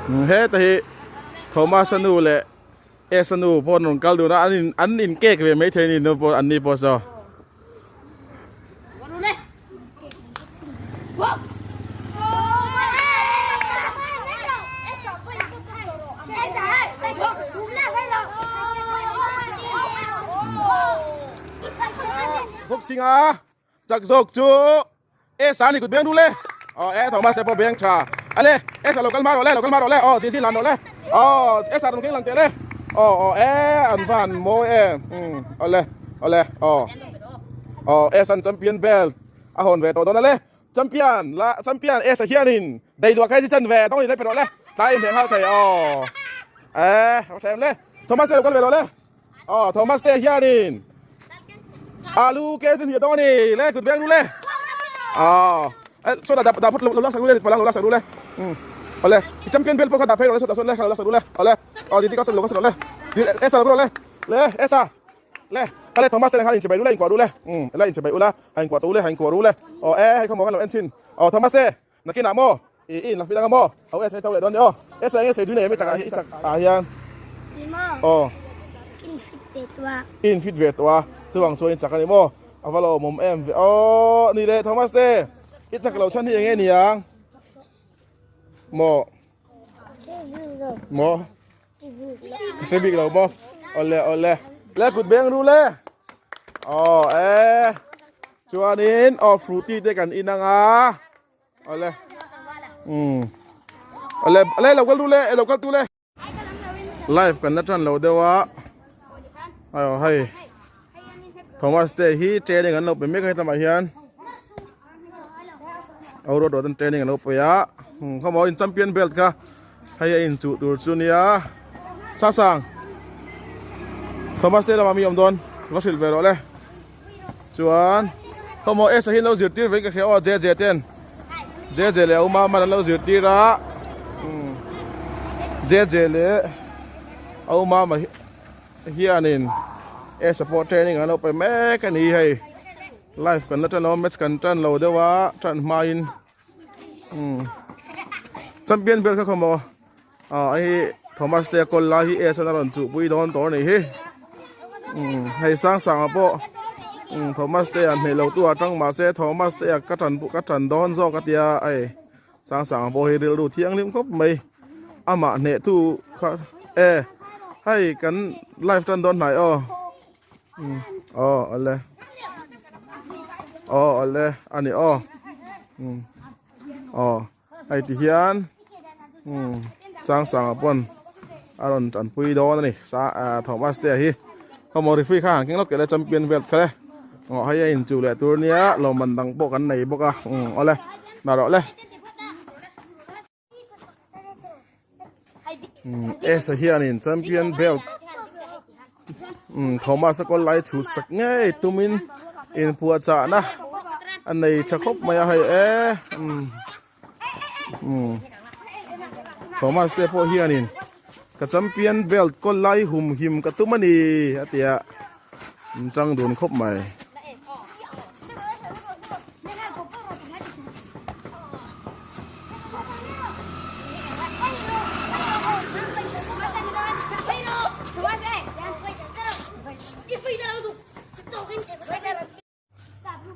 Heta hi Thomas-a nu leh S-a nu pawh an rawn kal dun a, an in an in cake ve maithei a ni nu pawh an ni pawh saw. Boxing a chak zawk chu Esa ni kut beng du le aw e Thomas te pawh beng tha ale Esa lo kal hma rawh le lo kal hma rawh le aw zin zin lan rawh le aw Esa rawn keng lang teh le aw aw e an van mawi em umm awle awle aw aw Esa an champion belt a hawn ve tawh dawn ale champion la champion Esa hianin deiduah kha hi chan ve dawng in le pe rawh le tlai in hmeh nghal thei aw e a tha em le Thomas te lo kal ve rawh le. Aw Thomas te hianin alu ke sin hi dawn ni le kut beng lu le aw so da da phut lo la sak lu le palang lo la sak lu le um ole champion belt pawh kha da phei ro le so da so le kha lo la sak lu le ole aw di di ka san lo ka san le di esa lo le le esa le kale Thomas te kha in chibai lu le in kwa lu le um la in chibai ula ha in kwa tu le ha in kwa ru le aw e hei kha mo kan lo en thin aw Thomas te Nakinah maw i i inlak fit anga maw ho esa hi tho leh dawn ni aw esa enge sei dui nei em i chak ah i chak ah hian aw i in fit ve tawh a chuvang chuan i chak a ni maw a va lawmawm em ve aw ni leh Thomas te i chak lo chhan hi enge niang maw maw ka hre bik lo maw awle awle le kut beng ru le aw e Chuanin aw fruity te kan in anga awle umm awle ale lo kal tu le lo kal tu le live kan la tan lo deuh a aw hei Thomas te hi training an lo pe mek a hetlama hian aw road road an training an lo pe a khawmaw in champion belt kha hei a inchuh tur chu nia sang sang Thomas te lamah mi awm dawn va hrilh ve rawh le. Chuan khawmaw esa hi an lo zirtir ve in ka hria aw JJ ten JJ leh a uma man an lo zirtir a JJ leh a uma ma hianin esa pawh training an lo pe mek a ni hei live kan la tan lo a match kan tan lo deuh a tan hmain champion belt kha khawmaw ah hei Thomas te a kawl lai hi S an a rawn chuhpui dawn tawh a nih hi umm hei sang sang ah pawh umm Thomas te a hneh lo tu ah tang mahse Thomas te a ka tan ka tan dawn zawk a tia hei sang sang ah pawh hi rilru thianghlim khawp mai amah hneh tu kha e hei kan live tan dawn hnai aw umm aw awle aw awle a ni aw umm aw. Hei ti hian umm sang sangah pawn a rawn tanpui dawn a ni sa ah Thomas te hi khawmaw referee kha han keng lawk teh le champion belt kha le aw hei a inchuh leh tur nia lawmman dang pawh kan nei bawk a umm awle dah rawh le umm esa hianin champion belt umm Thomas a kawl lai chhut sak ngei tumin inpuahchahna a nei tha khawp mai a hei e umm umm Thomas te pawh hianin ka champion belt kawl lai hum him ka tum a ni a ti a an tang dun khawp mai.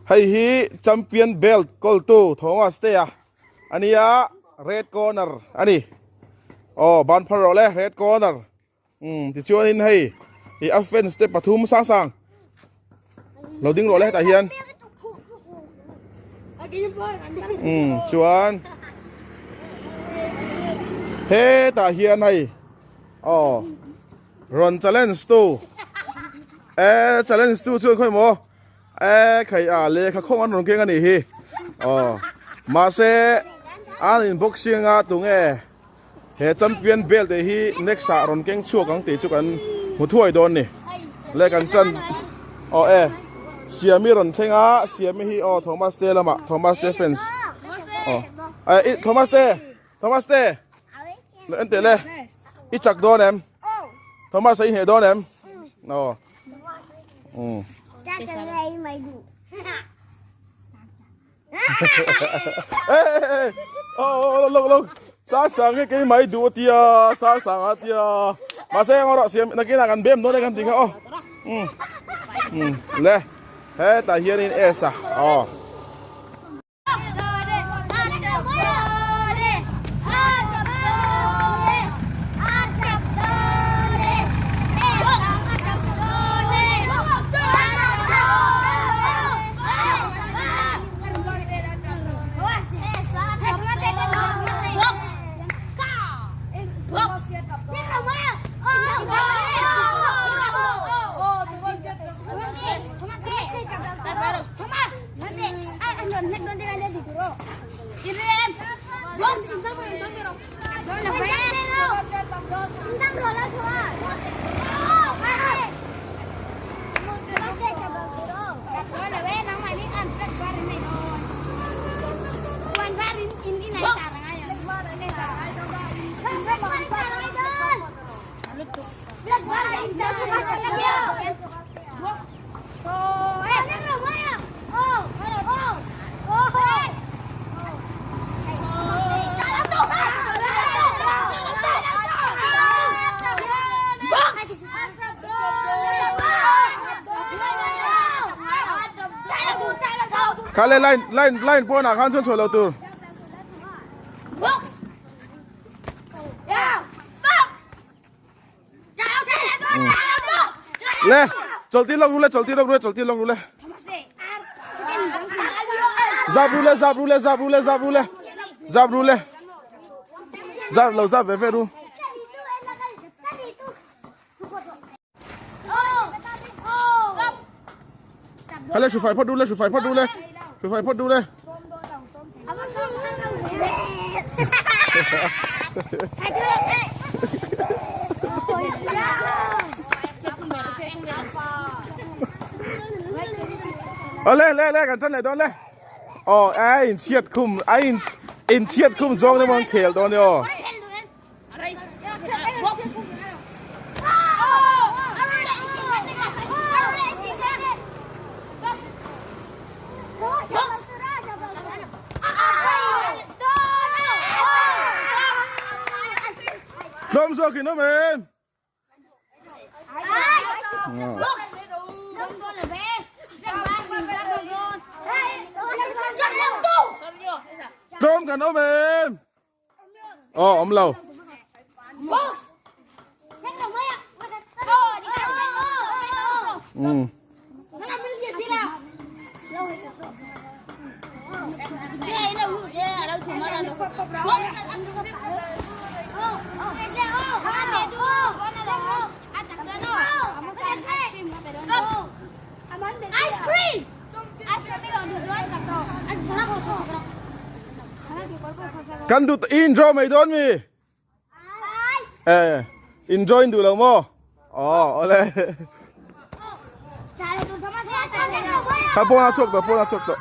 Hei hi champion belt kawltu Thomas te a ania red corner ani aw ban phar rawh le red corner umm tichuanin hei ih a fans te pathum sang sang lo ding rawh le hetah hian umm chuan hetah hian hei aw rawn challenge tu e challenge tu chuan khawi maw e khai a lehkha khawng an rawn keng a nih hi aw mahse an in boxing a tunge. He champion belt te hi next ah rawn keng chhuak ang tih chu kan hmu thuai dawn ni. Le kan tan aw e Siami rawn thleng a Siami hi aw Thomas te lamah Thomas te fans aw e Thomas te Thomas te le en teh le i chak dawn em Thomas a i hneh dawn em aw um Sang sang hi keimah i duh a tia sang sang a tia mahse eng erawh siam nakinah kan bem dawn e kan ti kha aw um um le hetah hianin S a aw. Kha le line line line pawnah khan chuan chhuah lo tur. Le chawlh lawk ru le chawlh lawk ru le chawlh lawk ru le. Zap ru le zap ru le zap ru le zap ru le zap ru le zap lo zap ve ve ru. Kha le hru fai phawt ru le hru fai phawt ru le hru fai phawt ru le. Ờ le le le kan tan le don le. Ờ ai in chiat khum ai in in chiat khum zawng te mang khel don ni aw. Tlawm zawk in awm em? Tlawm kan awm em? Aw awm lo. Um. Kan duh in draw mai dawn mi? Eh, in draw in duh lo maw? Aw, awle. Kha pawn a chhuak tawh, pawn a chhuak tawh.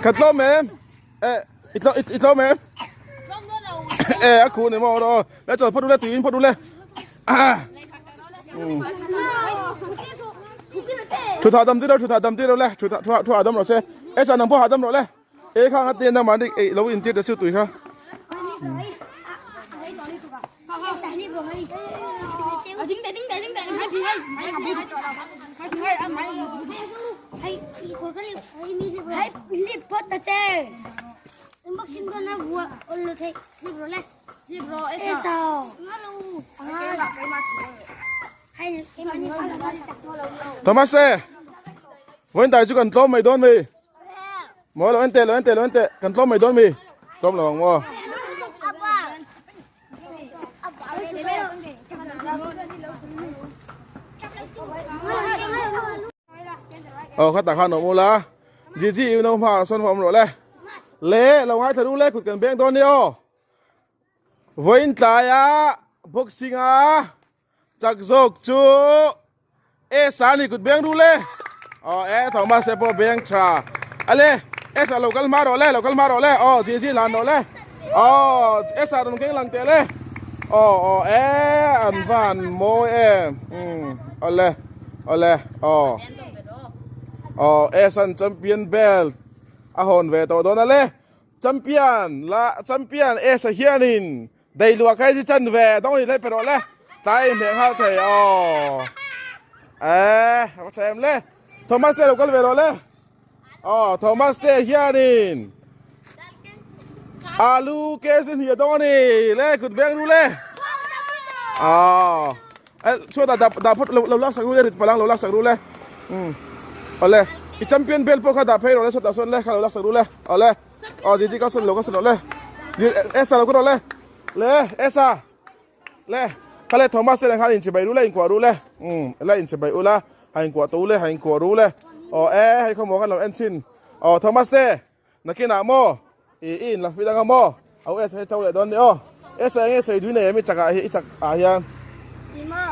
Kha tlawm em? Eh, i tlawm i tlawm em? Eh, a khu ni maw ro. Le chawl phawt u le, tuiin phawt u le. Thu tha dam ti ro, thu tha dam ti ro le, thu tha thu hahdam rawh se. Eh, sa nang pawh hahdam rawh le. E kha nga te na mani ei lo in tir te chu tui kha. Thomas te vawiin tai chu kan tlawm mai dawn mi. Maw lo en teh lo en teh lo en teh kan tlawm mai dawn mi tlawm lo ang maw. Aw khatah khan awm ula Gigi i no hma sawn awm rawh le le lo ngaithla ru le kut kan beng dawn ni aw vawiin tlaia boxing a chak zawk chu e sani kut beng ru le. Aw e Thomas te pawh beng tha. Ale Esa lo kal hma rawh le lo kal hma rawh le aw zin zin lan rawh le aw Esa rawn keng lang teh le aw aw e an van mawi em umm awle awle aw aw Esan champion belt a hawn ve tawh dawn ale champion la champion Esa hianin Dei luah kha hi chan ve dawng ni lai pe rawh le tlai hmeh nghal thei aw eh a va tha em le Thomas te lo kal ve rawh le aw Thomas te hianin alu ke sin hi a dawng a ni le kut veng ru le aw eh chhuat ah dah dah phawt lo lo lak sak ru le rit palang lo lak sak ru le um awle i champion belt pawh kha dah phei rawh le chhuat ah sawn le kha lo lak sak ru le awle Aw Gigi ka sawn lo ka sawn lo le. Esa lo ka rawh le. Le Esa. Le kha le Thomas te khan in chibai ru le in kuah ru le. Um la in chibai ula ha in kuah to le ha in kuah ru le. Aw e hei khaw maw kan lo en chin. Aw Thomas te nakinah maw i in la fit anga maw au Esa hi chau leh dawn ni aw. Esa enge sei dui nei em i chak ah hi i chak ah hian.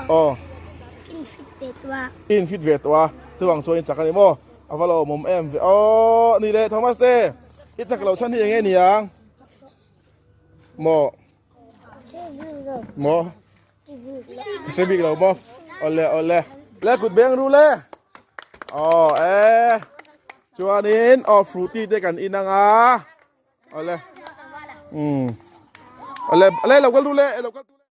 Aw. In fit ve tawh a. In fit ve tawh a. Chuvang chuan i chak a ni maw. A va lo awm em ve aw ni le Thomas te i chak lo chhan hi enge niang maw maw hre bik lo maw awle awle le kut beng ru le aw e chuanin aw fruity te kan in anga awle um awle le lo kal ru le lo kal.